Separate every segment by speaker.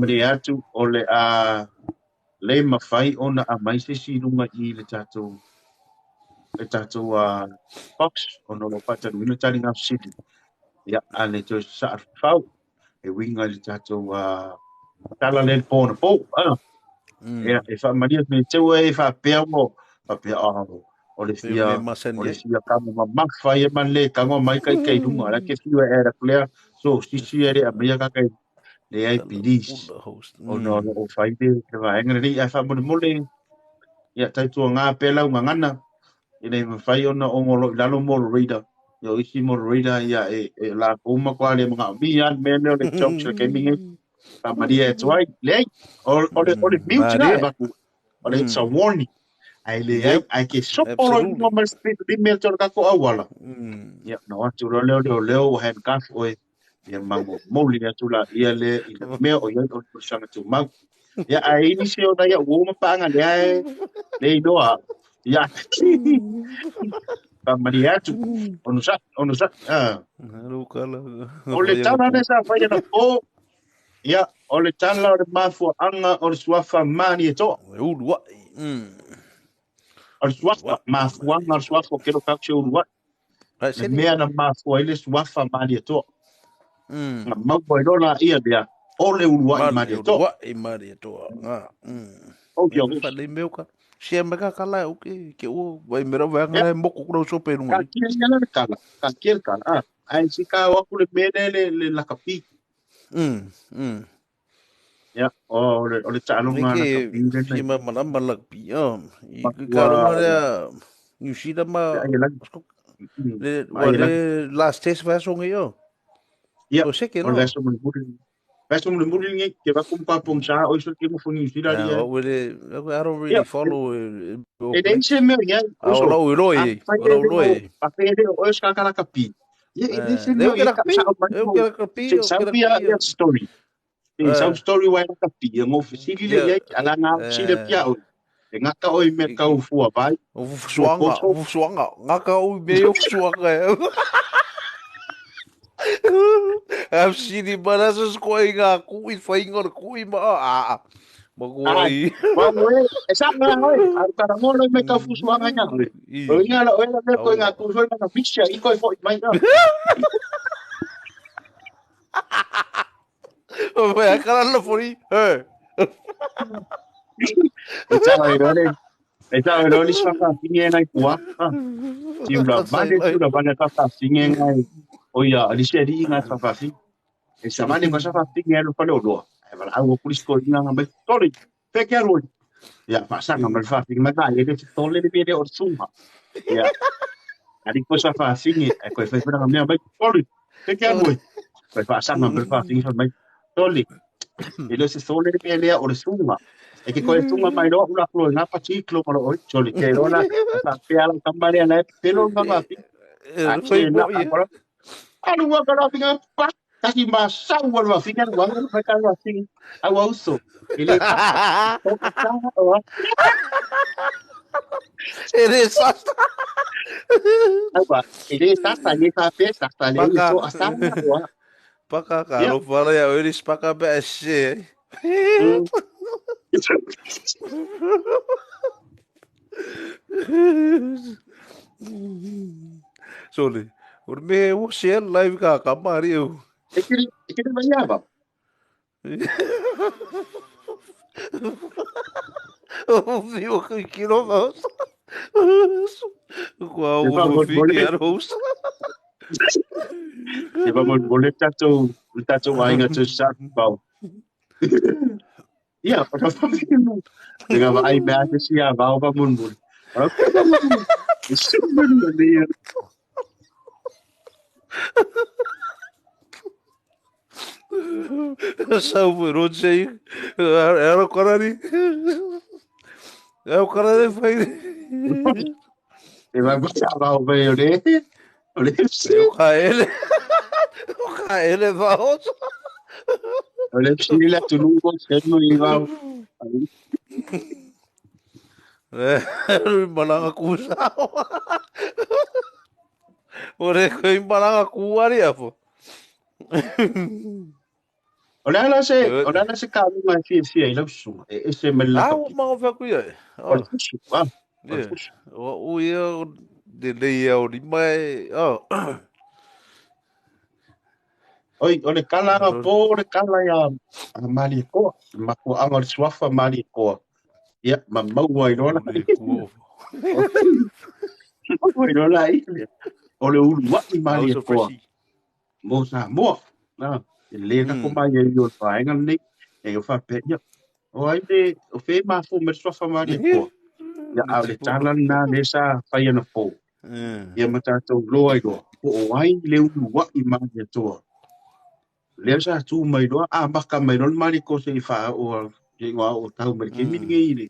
Speaker 1: Faamalie atu o le a le mafai ona aumai se isi i luga i le tatou le tatou box ona o lo o faatanuina taliga fesili ia a le toe sasaa le fafau e uiga i le tatou tala lea i le po anapo. Ia, e faamalie atu nei te ua e faapea ua faapea o le fia o le fia kamo mamafa ia ma le tago mai kai kai luga la ke fiu e add aku lea so sisi e le aumaia ka kai leai please ona o lo o fai le le vaega lenei ae faamolemole ia tautuaga pea lau gagana ina ia mafai ona ogo loa i lalo moderator ia o isi moderator ia e latou matua le manaomia lava le mea lea o le jokes i le taimi lenei. Faamalie atu ai leai o le mute la e avatu o le it's a warning ae leai ae ke sopo loa i luga ma le speed limit o le tatou auala ia ona o atu loa lea o leoleo ua handcuff oe ia ma momoli atu laia lea i le mea o i ai o le tausaga tumau. Ia ae i ai nisi o nai au uo ma paaga lea e le iloa ia faamalie atu onosai onosai. O le tala lea sa fai anapo ia o le tala o le mafuaaga o le suafa Malietoa.
Speaker 2: E uluai.
Speaker 1: O le suafa, mafuaaga o le suafa o Kelo Kausi e uluai. Le mea na mafua ai le suafa Malietoa. Na maua ai loa laia lea o le uluai Malietoa.
Speaker 2: Uluai Malietoa. Nga.
Speaker 1: Oh, ia.
Speaker 2: Whale meo ka. Sia me ka kala o ke ke o vai mera vai ngara moko kura so pe
Speaker 1: Ka kia ia le kala. Ka kia le kala. Ah, ai si ka o aku le mele le lakapi. Ia, o le taaloga lakapi le
Speaker 2: nei. Ma ma ma lakapi. Oh, i ka ronga lea New Zealand ma le wa le last test va so ngi yo.
Speaker 1: Ia, o le aso mulimuli. Aso mulimuli ngi ke va kumpa pong sa o iso ke mo New Zealand ia.
Speaker 2: Yeah, I don't really follow.
Speaker 1: E le se mea ia.
Speaker 2: O lo i loi. O lo loi.
Speaker 1: A fe le o ska ka lakapi. Ia, e le se mea
Speaker 2: ia ka sa o mai. Eu ke lakapi.
Speaker 1: Sa ia story. E sau story wai lakapi e ngo fesili le ia ala nga sile pia o. E ngaka o i me kau fua vai.
Speaker 2: O fusuanga, o fusuanga. Ngaka o i me o fusuanga. Am sini mana sa sko i ngā kui whainga o kui ma a. Ma ko ai.
Speaker 1: Ma moe, e sa ngā hoi, a kara mo me kau fusuanga ia. O inga la oe la me koe ngā kui hoi nga fisha i koe foi mai.
Speaker 2: O whea kara la fori. He.
Speaker 1: E tau e role, e tau e role sa whawhinge nai kua. Ti ula vale, ti ula vale ka whawhinge ngai. O ia, alisi ari ngai whawhinge. E sa vale ma sa whawhinge alu pale o loa. E wala au o kulis ko inga ngai mai, toli, peke alu. Ia, whasanga ma le whawhinge mai vai, e le te tole le mere o sunga. Ia, ari ko sa whawhinge, e koe whai whai mea mai, toli, peke alu. Koe whasanga ma le whawhinge mai, toli. E le se sole le mea lea o le sunga. E ke koe sunga mai loa ula kulo ngā pati klo malo oi, toli ke lola, sa pea la kamba lea na e pelo ngā whawhinge. A te na, alu wa ka whawhinge, pa, taki ma sau wa whawhinge, wa wa ka whawhinge, au auso. E le pa, o ka o
Speaker 2: E le sasa.
Speaker 1: Aua, e le sasa, le whawhe, sasa, le so asanga, wa.
Speaker 2: Paka ka alo whala ia oiri spaka pe e se. Sorry. Ur me o share live ka ka mari o.
Speaker 1: E kiri, e kiri mai ava.
Speaker 2: O viu que kilo vamos. Kua o fiki ar host.
Speaker 1: E va mo le tatou, le tatou aiga tu sa pau. Ia, o ka whawhinu. Te ngā ai mea te si a vao pa mun mun. E sumuru ni.
Speaker 2: Sau foi roche era karari. Era karari whai.
Speaker 1: E vai botar vao vai o le. O le
Speaker 2: se. O ka ele. O ka ele vao.
Speaker 1: O le si le tunu ko senu i vao.
Speaker 2: E malanga ku sao. O re ko i malanga ku ari apo.
Speaker 1: O le ala se, o le ala se kaluga e fiafia i lau susuga, e ese mai le
Speaker 2: Ah,
Speaker 1: lakapi.
Speaker 2: ua mago fai atu ia e.
Speaker 1: O le fusu, ah, o le fusu.
Speaker 2: O au ia, le lei ia o lima e, oh.
Speaker 1: Oi, o le kala aga po, o le kala ia a Malietoa, le mafuaaga o le suafa Malietoa. Ia, ma maua ai loa la. Maua ai loa la ia. O le uluai Malietoa mo Samoa. Na, e le lako mai ai o le vaega lenei. E o faapea, ia, o ai le, o fe mafua mai le suafa Malietoa. Ia, a o le tala lena lea sa fai ana po. Ia ma tatou loa ai loa, po o ai le uluai Malietoa. Lea sa tu mai loa, amata mai loa le Malietoa seia faaoo seia oo tau mai le taimi lenei i le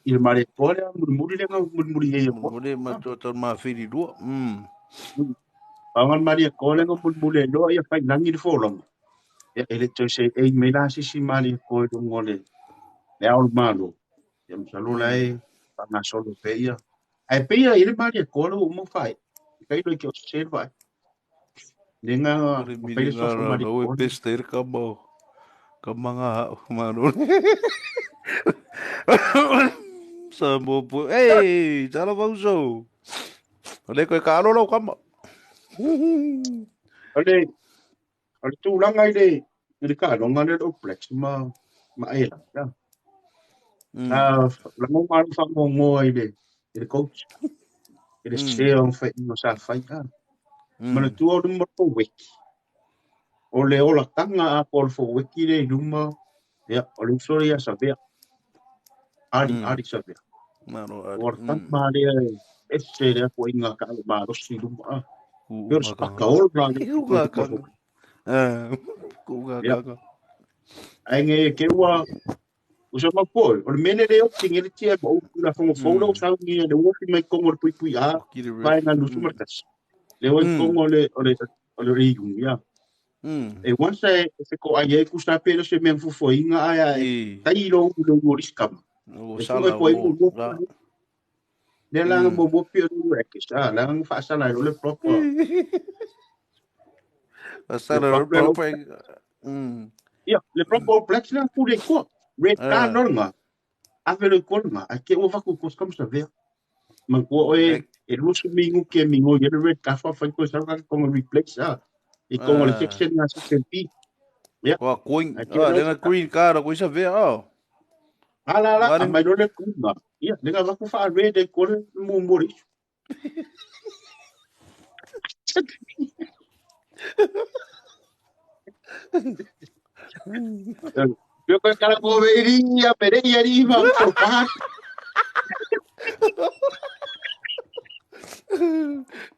Speaker 1: i le Malietoa lea mulimuli lea na mulimuli ai atu.
Speaker 2: Mulimuli ma to tau mafili lua.
Speaker 1: Pau le Malietoa lea na mulimuli ai loa ia fai lagi le folauga. Ia e le toe seei mai la se isi Malietoa i luga o le le Ao o le Malo. Ia masalo la e faagasolo pea ia. Ae pei e i ai le Malietoa lea ua uma ona faaee. Tailo i ke o sese le vaai. Le nga
Speaker 2: Le
Speaker 1: ma fai le
Speaker 2: milinga
Speaker 1: suafa
Speaker 2: la
Speaker 1: Malietoa.
Speaker 2: lau e best e le kama o kama ngā hao malo. Samoa po. Ei, tala vauso. O le koe ka alo lau kama.
Speaker 1: O le o le tulaga i le i le taaloga lea o le All Blacks ma ma Ireland. Ia. Ah, lagona lava le faanoanoa i le i le coach i le sese o lana faiga sa fai. Ah. Manatua o luma o le foueki. O le olataga atoa o le foueki lea i luma, ia, o le uso lea ia Savea. Ali, Ali Savea.
Speaker 2: Malo Ali.
Speaker 1: O le tama lea e ese lea koiga taalo malosi i luma. Ah. Pei o le spakaola lea i luma o le foueki.
Speaker 2: Kuga
Speaker 1: Ia. Ae nge ke ua o se mau foi, o le mea lea le oti nge le tia ma ou tulafono fou la ua saunia le ua ofi mai totonu o le puipui A, vaega 21. Lea ua i totonu o le o le o le EU, ia. E once e fetoai ai tusa pe le o se mea na fuafuaina ae ae tai lo ulu le ulu o le isi tama.
Speaker 2: O
Speaker 1: E
Speaker 2: sala
Speaker 1: sue po ai
Speaker 2: mo.
Speaker 1: muamua lea la na muamua pei o le ulu ekes, ah, la na faasala ai loa le proper le
Speaker 2: Sala le
Speaker 1: proper
Speaker 2: proper.
Speaker 1: Ia, le proper All Blacks lea na pule i tua. Red card loa lena. Ave loa i tua lena, ae te i ua avatu i tua se tama savea. Manatua oe e 20 minute e migoi ai le red card faafai toe sau lana tonga replace ah. I tonga o le section na section B. Ia.
Speaker 2: Wa green,
Speaker 1: Ae te
Speaker 2: ah,
Speaker 1: loa
Speaker 2: lenga green card ko isa vea ah.
Speaker 1: Ala la,
Speaker 2: Ngare-
Speaker 1: aumai loa le green la. Ia, lenga avatu faa red ai tua le muamua o le isu. Pio koe kala ko veiri ia pere ia ri ma ko pa.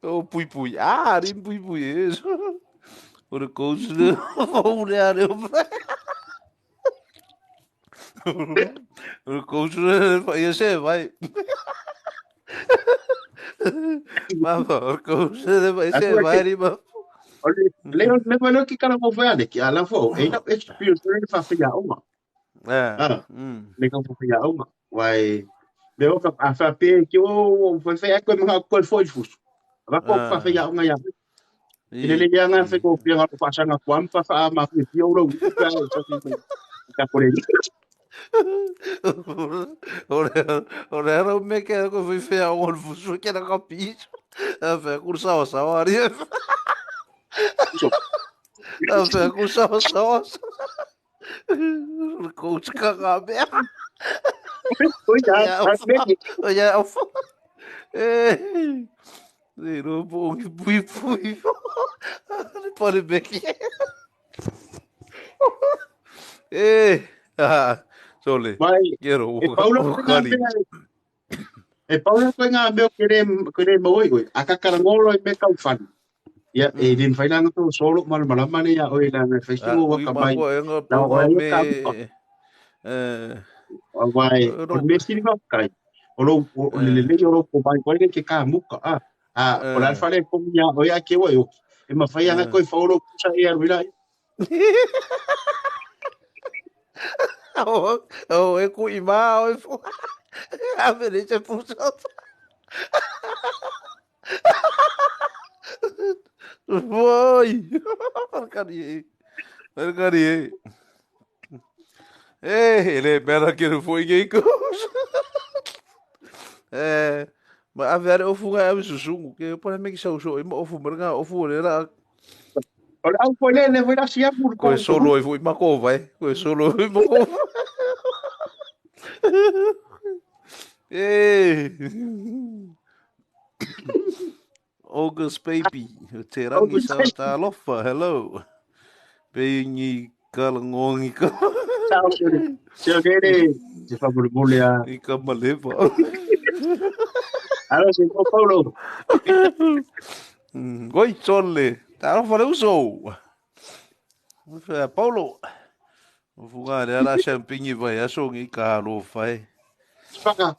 Speaker 2: O pui pui. Ah, rim pui pui. O le coach le o le are o. O le coach le ia se vai. Mama, o le coach le vai se vai ri ma.
Speaker 1: O le le le le le ki kala ko fai ale ki ala fo e ina experience le fa fa aoga.
Speaker 2: Ah.
Speaker 1: Ah, le ka fa aoga. Wai le o ka a fa pe ki o fa fa ko ma ko fo i fusu. Va ko fa fa aoga ia. I le le nga fe ko pia nga fa sanga kwa fa fa ma fi fi o lo ka sa fi ka ko le.
Speaker 2: O le ara me ke ko fi fi o le fusu ke na ka piso. A fe ku sa sa ari. A fe ku sa sa. O coach ka ka me.
Speaker 1: Oi ya,
Speaker 2: O ya o. Eh. Le ro po ki pui pui. Le pare beki. Eh. Ah, sole.
Speaker 1: Mai
Speaker 2: Quiero.
Speaker 1: e paula ko ngā mea e paula ko ngā mea ke re ke re mau i a ka karangolo i me kau whanu. Ia, e rin whai langa tō solo ma malama ne ia oi langa whai singo waka mai.
Speaker 2: Na
Speaker 1: o ai ka muka. O vai, o le mea sili whakai. O lo o le lelei o lo ko mai koe ke ka muka a. A o la whale ko ia o ia ke wai o. E ma whai anga koe whaoro kusa e aru ila.
Speaker 2: O, o, e ku i mā o e fu. A vere se pusa. Voi. Kari e. Kari e. E, le mea ke ru foi ke iko. E, ma ave are ofu ngai ave susungu ke pona me ki sau so i ma ofu ma ofu le la.
Speaker 1: O le au foi le le foi la sia
Speaker 2: mu ko solo i foi ma ko vai. Ko solo i ma ko. E. August baby, te rangi sa talofa, hello. Peingi kalangongi ka.
Speaker 1: Ciao, sione. Sione, se fa mole a.
Speaker 2: I ka maleva.
Speaker 1: Alo, se ko Paulo.
Speaker 2: Goi sole, talofa le uso. Paulo. Fuga le ala champigny vai aso ngi ka lo fai.
Speaker 1: Spaka.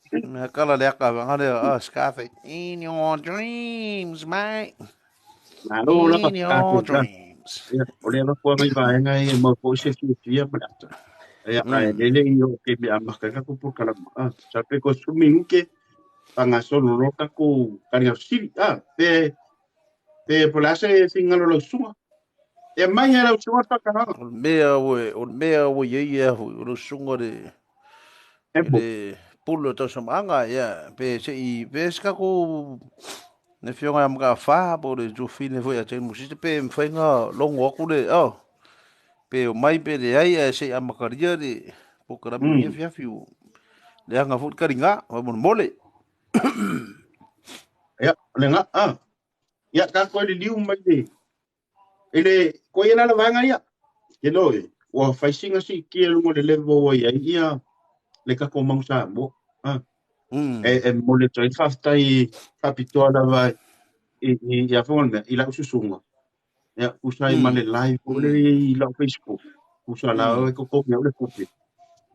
Speaker 2: Mea kala le aka vanga le ah Scarface. In your dreams, mate.
Speaker 1: Malo
Speaker 2: la In your dreams.
Speaker 1: Ia, o le kua mai vaega e mau foi se fiafia ma le ata. Ia, ae lele i o ke mea maka ka kupu kalama. Ah, sa pe ko sumi uke, panga solo lo ka ku kari au siri. Ah, pe, pe po la se fingalo lau sunga. E mai e lau sunga whakaranga.
Speaker 2: O le mea oe, o le mea oe ia ia hui, o le sunga le, le pulu o tausamaaga, ia, pe se i, pe se kako, ne fionga ya maka wha, po le jofine foi a te musite, pe mwhainga longo aku le, oh, pe o mai pe le ai, e se i amakaria le, po karami mm. fiafi, le anga foi karinga, wa mo mole.
Speaker 1: Ia, le nga, ah. Ia, ka koe le liu mai le, E le, ko ia la vaega ia. Ke lo e, ua faisinga si kia lunga le level ua ia ia le kako mau Samoa. Ah. E, e mo le toi whaftai whapitoa lava i, i, i a whangal mea, i lau susunga. Ia, usai ma le live o le i lau Facebook. Usa la e koko mea o le kupe.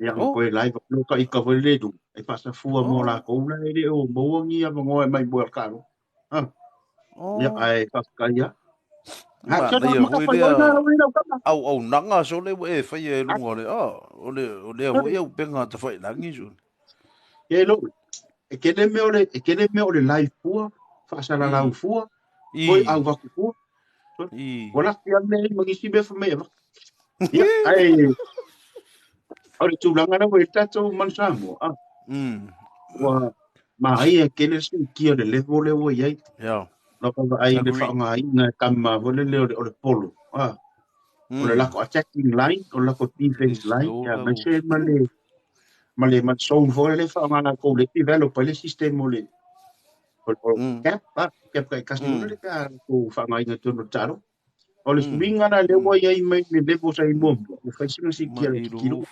Speaker 1: Ia, oh. koe live o ka i ka le du. E whasafua mo la koula e le o mauangi a mangoa e mai moe al karo. Ah.
Speaker 2: Oh.
Speaker 1: Ia, ai whakaia.
Speaker 2: Ha, kia
Speaker 1: na maka whai oi nā oi rau kama.
Speaker 2: Au, au nanga so le e whai e lunga le, ah, o le, o le hoi au penga te whai langi so.
Speaker 1: Ke lo, e kene mea o le, e kene mea o le live fua, whaasalalau fua, hoi au vaku fua. Wala ki ane i mangisi mea whamei e vaka. Ia, ai, o le tūlanga na wei tātou man Samoa. Ah. Ua, ma ai e kene si kia le level le ua iai.
Speaker 2: Yeah.
Speaker 1: No ka ai le whaonga inga e tama vole le o le polo. Ah. O le lako attacking line, o le lako defense line. Ya, mai se ma le ma le ma zone fo le whaonga na kou le develop le system o le o cap, ah, cap kai kasi mm. le ka ko whaonga inga tonu taro. O le suiga la lea ua i ai mai le level sa i muamua, ua fai sina sikia le kikilo.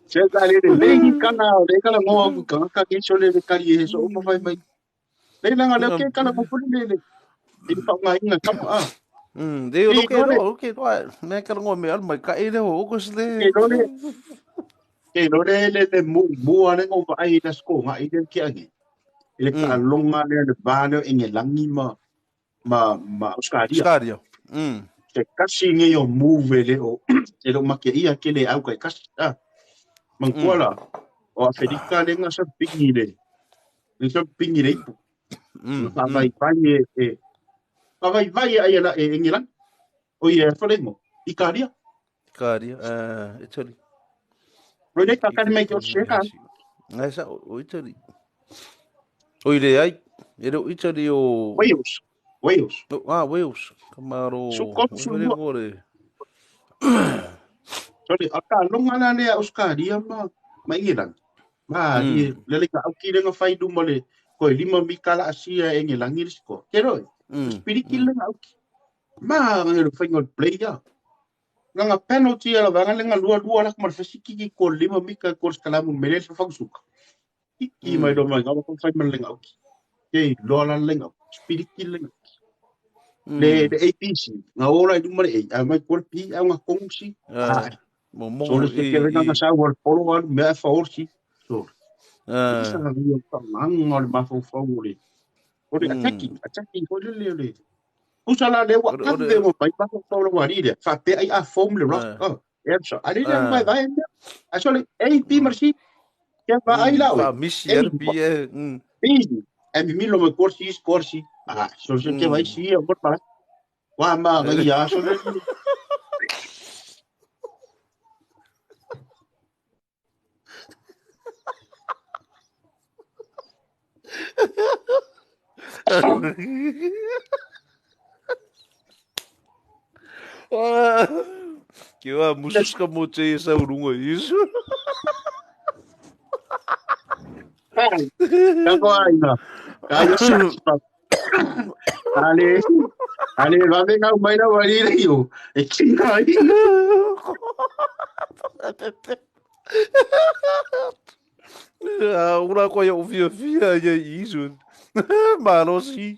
Speaker 1: Se ka le le lengi kana le kala ngoa ku ka ka ke so le le kari e so uma fai mai. Le langa le ke kala mo puli le le. I pa nga inga kama a.
Speaker 2: De o ke ro ke ro me kala ngo me al mai ka e le o ko se le.
Speaker 1: Ke ro le. Ke ro le le le mu mu ale ngo pa ai la sko nga i le ke ange. Le ka longa le le ba le e nge langi ma ma ma Australia.
Speaker 2: Australia.
Speaker 1: Se kasi nge yo move le o e lo make ia ke le au kai kasi. Ah. Mangkuala o Afrika le nga sa pingi le. Le sa pingi le ipu. Fa vai vai e e fa vai vai e ai la e Engelang. O ia wharengo. Ikaria.
Speaker 2: Ikaria, Italy.
Speaker 1: Roi nei kakari mai ki o Sheka.
Speaker 2: Ngai sa o Italy. O i le ai, e le o Italy o
Speaker 1: Wales. Wales.
Speaker 2: Ah, Wales. Kamaro.
Speaker 1: Su ko su lua. Sorry, aka longa la le Australia ma ma Engelang. Ma i le le ka au ki le nga whai luma le ko lima mi kala asia e Engelangi le siko. Ke roi. Spiriki le nga au ki. Ma nga le whai ngol player. Nga nga penalty ala vanga le nga lua lua la kuma fasiki ki ko lima mi ka ko skalamu mele sa fangsuka. Ki mai do mai nga ko whai man le nga au ki. Ke loa la le nga spiriki le nga. Le le APC nga ola i luma le A, a mai ko P a nga kongsi.
Speaker 2: Ah. Mo mo
Speaker 1: So le ke venga nga sa wal polo al me fa orsi. So. Sa nga ia ka nganga le mafaufau o le. O le attacking, attacking ko le le le. Usa la le wa ka ve mo mai mafaufau le wari le. Fa pe ai a form le rock. Oh, e so. Ale le mai vai. A so le A P marsi. Ke vaai la oe.
Speaker 2: Faamisi e le pie.
Speaker 1: Pi, e mimilo mai korsi is korsi. Ah, so se ke vai si o pa. Wa ma ga ya so le.
Speaker 2: Ke wa musus ka mo tse sa urunga isu.
Speaker 1: Ka ko aina. Ka yo sa. Ale ale va venga mai la wari le yo. E kinga ai.
Speaker 2: Ah, ura ko ia fia fia ia isu. Malosi.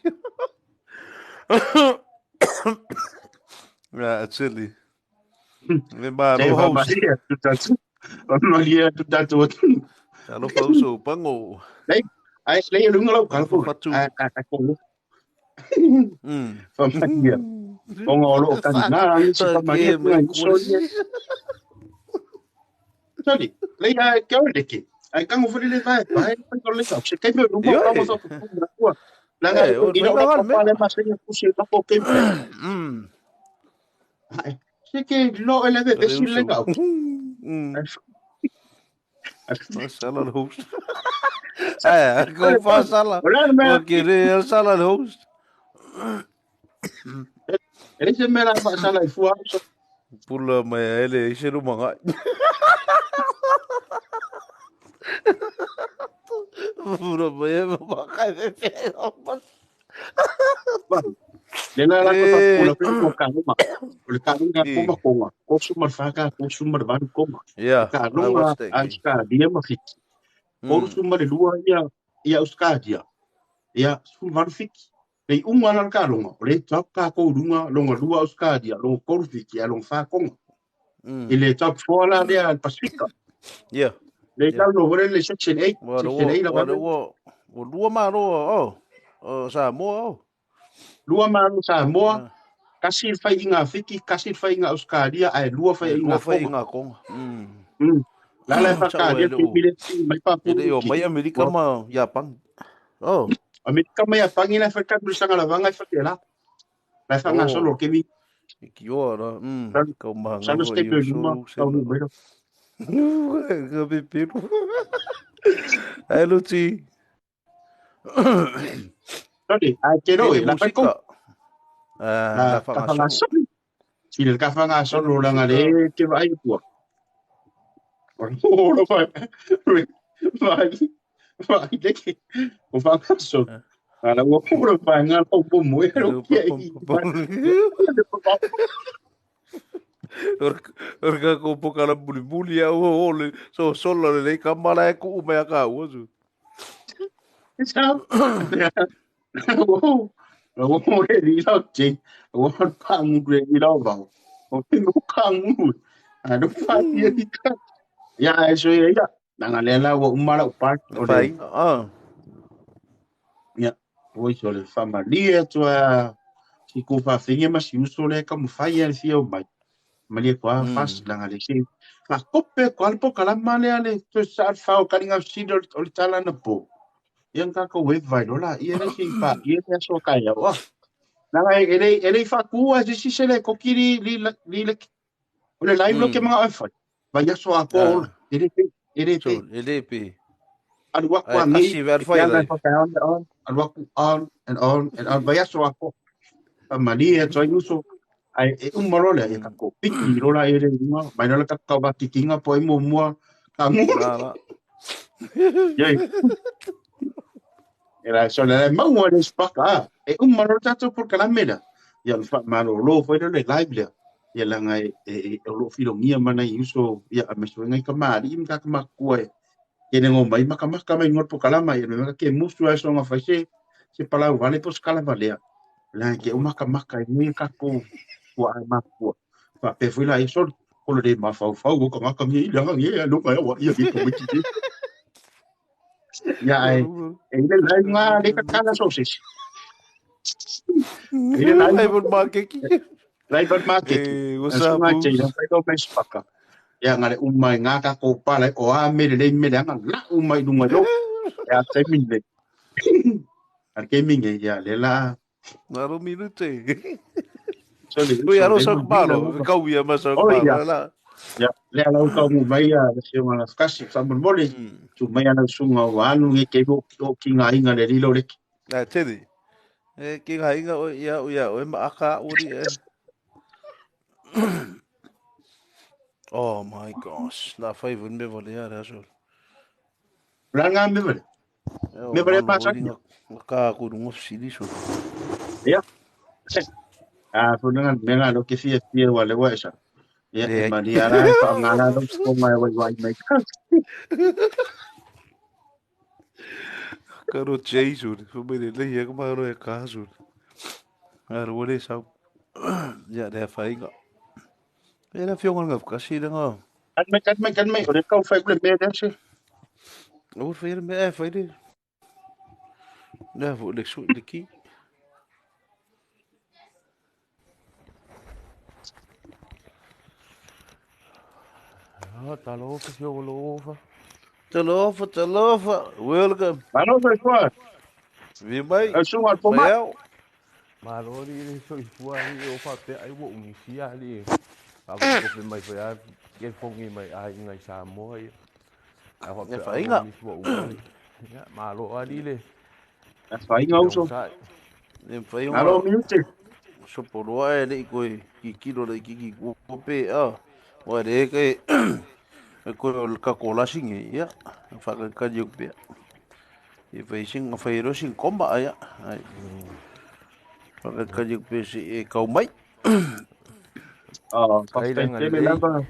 Speaker 2: Ah, tele. Le
Speaker 1: Te
Speaker 2: malo
Speaker 1: fa
Speaker 2: house.
Speaker 1: maria tu tatu. Maria tu tatu.
Speaker 2: Alofa uso pango.
Speaker 1: Nei, ai nei lunga lau
Speaker 2: Alofa
Speaker 1: kalpo.
Speaker 2: fatu.
Speaker 1: Ai ai ko. Fa maria. Onga o loo kani nā rangi si fa maria
Speaker 2: Ke
Speaker 1: tu ngai
Speaker 2: mai
Speaker 1: uso ia. Sorry, lei a ke ore ke. Ai kango fuli le vai, vai pai ko le tau. Se kai me lunga
Speaker 2: Ioe.
Speaker 1: o lamo sa ku na tua. Langa
Speaker 2: Eh, o
Speaker 1: ina
Speaker 2: fai
Speaker 1: ora
Speaker 2: la
Speaker 1: pa
Speaker 2: mea.
Speaker 1: le masenga kusi la po ke. Ai, se ke lo ele ve
Speaker 2: Le
Speaker 1: si le
Speaker 2: uso.
Speaker 1: kau.
Speaker 2: Sala le host. Eh, ko fa sala.
Speaker 1: Ora me
Speaker 2: O ke re sala le host.
Speaker 1: ele se mera fa sala i fua.
Speaker 2: Pula mai ele ise lu manga. Pula mai e maka e pe.
Speaker 1: Le la la ko ta pula pe ko ka ma. O le ka lunga
Speaker 2: Eh.
Speaker 1: ko ma konga. Ko su mar fa ka ko su mar van ko ma.
Speaker 2: Yeah,
Speaker 1: Ka
Speaker 2: I
Speaker 1: lunga
Speaker 2: watched that
Speaker 1: a
Speaker 2: game.
Speaker 1: ska dia ma fiki. Ko su mar lua ia ia uskadia. Ia su mar fiki. Le unga la ka lunga. O le top ka ko lunga longa lua uskadia, longa ko fiki a longa fa konga. I le top 4 la le al Pasifika.
Speaker 2: Yeah.
Speaker 1: Le
Speaker 2: Yeah.
Speaker 1: tau no hore le section 8,
Speaker 2: Wa
Speaker 1: section 8 la
Speaker 2: wa
Speaker 1: va.
Speaker 2: wa wa lua malo oh. Oh Samoa oh.
Speaker 1: Lua malo Samoa, kasi le faiga Fiti, kasi le faiga Australia, ae lua
Speaker 2: Lua
Speaker 1: faiga
Speaker 2: fai
Speaker 1: Konga.
Speaker 2: ngā konga.
Speaker 1: La la
Speaker 2: Sa
Speaker 1: whakaaria
Speaker 2: oe
Speaker 1: te
Speaker 2: le o.
Speaker 1: mire ti mai
Speaker 2: E
Speaker 1: pāpū
Speaker 2: le o
Speaker 1: ki.
Speaker 2: mai Amerika ma Japan. Oh.
Speaker 1: Amerika mai a pangi la whakaaria sanga la vanga i whake la. La whanga
Speaker 2: Oh.
Speaker 1: solo ke mi.
Speaker 2: E ki oa ra.
Speaker 1: Salo-
Speaker 2: Kau mahanga
Speaker 1: Salo
Speaker 2: fo
Speaker 1: step
Speaker 2: i o
Speaker 1: luma,
Speaker 2: solo
Speaker 1: tau
Speaker 2: sena.
Speaker 1: mai lo.
Speaker 2: Ka pipiru. Ai Luti.
Speaker 1: Sorry, a te
Speaker 2: Ele
Speaker 1: roe, la whai
Speaker 2: musika. Ah,
Speaker 1: La
Speaker 2: la
Speaker 1: ka
Speaker 2: whanga
Speaker 1: whanga
Speaker 2: solo.
Speaker 1: solo. Si le ka whanga solo
Speaker 2: Ele
Speaker 1: langa
Speaker 2: musika.
Speaker 1: le te vai kua. Ora vai. Vai. Vai te o whanga solo. Ala ua pura vai ngā pau po moe ro kia i.
Speaker 2: Orga ko pokala muli muli au o le so solo le ka mala e ku me ka ua su.
Speaker 1: Sa. Ua mo re ni lau te. Ua pangu re ni lau vau. O te mo kangu. A no fa ia i ka. Ia e so ia ia. Nanga le la ua umara u part o le.
Speaker 2: Fai. Ah.
Speaker 1: Ia. Oi so le whamalia tua si ko whawhinga ma si uso le ka mwhai a fia o mai. Malia kua fas langa le si. Ka kope ko alpo kalama le ale to sa alfa o karinga sino o le tala na po. Ia nga ko web vai lola ia le si pa ia le aso ka ia. Wa. Nanga e le e le fa ku a si se le kokiri li li le o le live lo ke mga alfa. Vai aso a ko e le pe e le
Speaker 2: So
Speaker 1: pe
Speaker 2: e le pe.
Speaker 1: alu aku
Speaker 2: Ai
Speaker 1: a nei
Speaker 2: kasi ver fai
Speaker 1: e
Speaker 2: lai.
Speaker 1: on on alu aku on and on and on vai aso a ko. Malia toi uso ai e umaro le e ka ko piki rola e le uma mai rola ka ka ba kikinga po i mo mua ka ngu
Speaker 2: La la.
Speaker 1: ye era so le mau le spaka e umaro tato por kala mela ia le fa malo lo foi le live le ia la ngai e o lo filo ngia mana i uso ia a meso ngai ka mari im ka ma kua e ke ne ngo mai maka maka mai ngor po kala mai me ke musu a so nga fa se se palau vale po skala valea la ke umaka maka i nui ka ko kua a makua. Fa pe fui la i sol ko le ma fau fau ko ngaka ngi la ngi ya lo ka wa ia ki ko miki. Ya e e le la nga le ka kala so se. E le la
Speaker 2: Ai bon ma ke ki.
Speaker 1: la ba ma ke.
Speaker 2: Eh, what's
Speaker 1: So
Speaker 2: up?
Speaker 1: nga che
Speaker 2: Boobs?
Speaker 1: la fa ko mes paka. Ia ngale uma i ngā kako pala o a mele lei mele anga la uma i lunga lo. Ia taimi le. Al ke minge ia le la.
Speaker 2: Naro minute.
Speaker 1: So le
Speaker 2: Ui aro sa kumalo, kau ia ma sa kumalo la.
Speaker 1: Ia, le ala uka mu mai ia le fionga la kasi fa mo mole tu mai ana sunga o anu nge ke mo o ki ngā inga le lilo le.
Speaker 2: Na teri. E ki ngā inga o ia o ia o e ma aka uri e. Oh my gosh, na fai vun me vale ia aso.
Speaker 1: La ngā me vale. Me vale pa sa.
Speaker 2: Ka ku rungo sili so.
Speaker 1: Ia. Ah, fu nga me nga lo ke fia fia wa le wa esa. Ia, e mani ara e wha ngā rā o mai wai wai mai.
Speaker 2: Ka ro Jason, fu me le ia ka maro e ka so. Aro wale sau. Ia le whainga. E la fionga nga kasi le nga.
Speaker 1: Kan mai kan mai kan mai o le kau whai kule me le se.
Speaker 2: O whai le me e whai le. Le fu le su le ki.
Speaker 3: Ah, talofa, fioga lofa.
Speaker 2: Talofa, talofa. Welcome.
Speaker 1: Malo fai kua.
Speaker 2: Vi mai.
Speaker 1: Au sunga al poma.
Speaker 2: Mai au.
Speaker 3: Malo li le soifua li o faapea ai ua ugisia li a kope mai foi a ke fongi mai ai ngai Samoa ia. A
Speaker 2: E
Speaker 3: faapea
Speaker 2: whainga.
Speaker 3: ai nisi ua uma li. Ia, malo ali le.
Speaker 1: E whainga uso.
Speaker 2: E whainga.
Speaker 1: Malo minute.
Speaker 2: Soporoa e lei koe ki kilo lei ki ki kope a. Wa re ke e koe o ka kola singe ia. Whakakari o pea. E whai sing whai ro sing komba ai. Ai. Whakakari o pea si e kau mai.
Speaker 1: Ah,
Speaker 3: Ai
Speaker 1: whawhai
Speaker 3: lenga
Speaker 1: tele
Speaker 3: lelei.
Speaker 1: lava.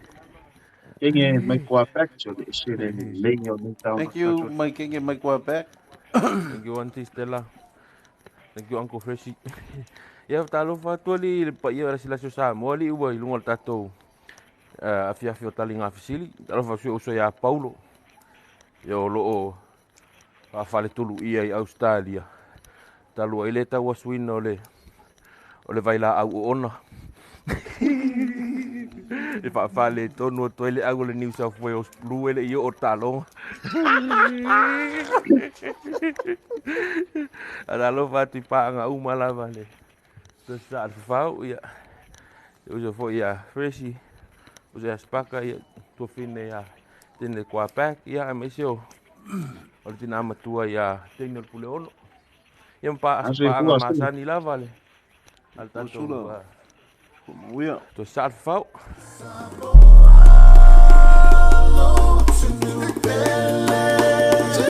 Speaker 1: Kenge mai kua back so le se le le o le tau.
Speaker 2: Thank you mai kenge mai kua back.
Speaker 3: Thank you Auntie Stella. Thank you Uncle Freshie. Ia talofa atu ali le paia o la sio Samoa ali ua i luga o le tatou afiafi o taliga fesili. Talofa sui uso ia Paulo. Ia o loo faafaletuluia i Australia. Talu ai le tauasuina o le vailaau oona. E faafale tonu atu ai le au o le New South Wales Blue e le i oo taaloga. Talofa atu i paaga uma lava le sa le fafau ia. Uso foi ia Freshie, uso ia Spaka ia tuafine ia tene kua pack ia aemaise o le tina matua ia teine o le pule ono. Ia ma
Speaker 1: Aso e
Speaker 3: paaga
Speaker 1: fua, sula.
Speaker 3: masani lava le ale tatou
Speaker 2: Sula. Uia.
Speaker 3: to sa le fafau.